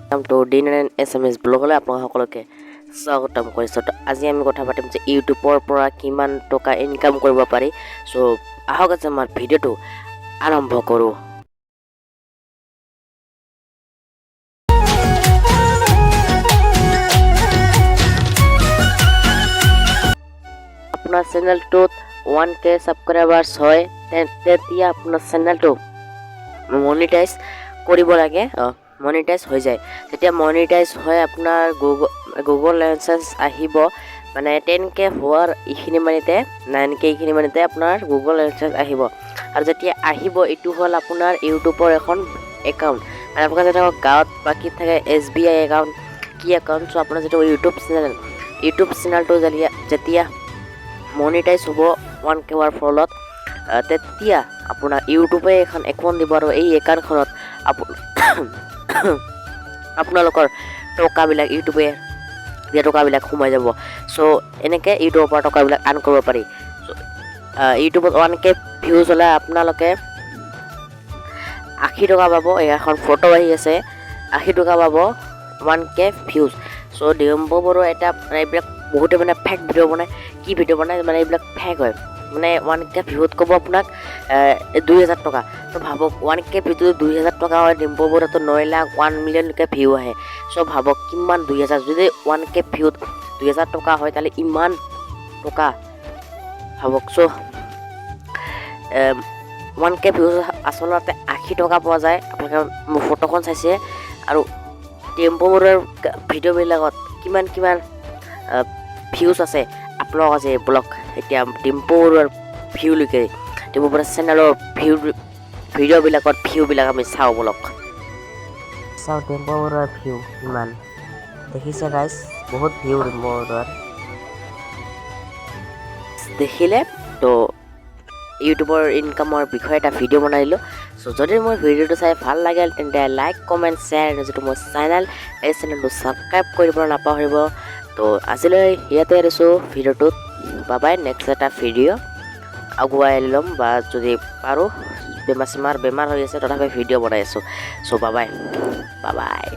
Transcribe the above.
নামটো D nine Assamese ব্লগলৈ আপোনালোক সকলোকে স্বাগতম কৰিছোঁ। তো আজি আমি কথা পাতিম যে ইউটিউবৰ পৰা কিমান টকা ইনকাম কৰিব পাৰি। চ' আহক, আজি আমাৰ ভিডিঅ'টো আৰম্ভ কৰোঁ। আপোনাৰ চেনেলটোত 1K ছাবস্ক্ৰাইবাৰ্ছ হয়, তেতিয়া আপোনাৰ চেনেলটো মনিটাইজ কৰিব লাগে। মনিটাইজ হৈ যায়। যেতিয়া মনিটাইজ হয়, আপোনাৰ গুগল এডচেন্স আহিব। মানে 10K হোৱাৰ এইখিনি মানিতে, 9K এইখিনি মানিতে আপোনাৰ গুগল এডচেন্স আহিব। আৰু যেতিয়া আহিব, এইটো হ'ল আপোনাৰ ইউটিউবৰ এখন একাউণ্ট। মানে আপোনাৰ যেনেকুৱা গাঁৱত বাকী থাকে এছবিআই একাউণ্ট, কি একাউণ্ট। চ' আপোনাৰ যিটো ইউটিউব চেনেল, ইউটিউব চেনেলটো যেতিয়া মনিটাইজ হ'ব 1K হোৱাৰ ফলত, তেতিয়া আপোনাৰ ইউটিউবে এখন একাউণ্ট দিব আৰু এই একাউণ্টখনত আপোনালোকৰ টকাবিলাক, ইউটিউবে দিয়া টকাবিলাক সোমাই যাব। চ' এনেকৈ ইউটিউবৰ পৰা টকাবিলাক আৰ্ণ কৰিব পাৰি। চ' ইউটিউবত 1K views হ'লে আপোনালোকে 80 টকা পাব। এই এখন ফটো আহি আছে, 80 টকা পাব 1K views. চ' ডিম্পু বৰুৱা এটা মানে এইবিলাক বহুতে মানে ফেক ভিডিঅ' বনায়, কি ভিডিঅ' বনায়, মানে এইবিলাক ফেক হয়। মানে 1K ভিউত ক'ব আপোনাক 2000 টকা। তো ভাবক, 1K ভিউত 2000 টকা হয়, ডিম্পু বৰুৱাটো 9 লাখ, 1 মিলিয়নকৈ ভিউ আহে। চ' ভাবক কিমান, 2000, যদি 1K ভিউত 2000 টকা হয়, তাহলে ইমান টকা ভাবক। চ' 1K views আচলতে 80 টকা পোৱা যায়। আপোনালোকে মোৰ ফটোখন চাইছে। আৰু ডিম্পু বৰুৱাৰ ভিডিঅ'বিলাকত কিমান কিমান ভিউজ আছে, আপোনালোক আজি ব্লগ এতিয়া ডিম্পু বৰুৱাৰ ভিউলৈকে, ডিম্পু বৰুৱাৰ চেনেলৰ ভিউ, ভিডিঅ'বিলাকত ভিউবিলাক আমি চাওঁ বলক। চাওঁ ডিম্পু বৰুৱাৰ ভিউ কিমান। দেখিছে গাইজ, বহুত ভিউ ডিম্পু বৰুৱাৰ, দেখিলে। তো ইউটিউবৰ ইনকামৰ বিষয়ে এটা ভিডিঅ' বনাই দিলোঁ। চ' যদি মোৰ ভিডিঅ'টো চাই ভাল লাগিল, তেন্তে লাইক, কমেণ্ট, শ্বেয়াৰ, যিটো মোৰ চেনেল, এই চেনেলটো ছাবস্ক্ৰাইব কৰিব নাপাহৰিব। তো আজিলৈ ইয়াতে এৰিছোঁ ভিডিঅ'টোত। বাবাই, নেক্সট এটা ভিডিঅ' আগুৱাই ল'ম বা যদি পাৰোঁ। বেমাৰ চেমাৰ, বেমাৰ হৈ আছে, তথাপি ভিডিঅ' বনাই আছোঁ। চ' বাবাই, বাবাই।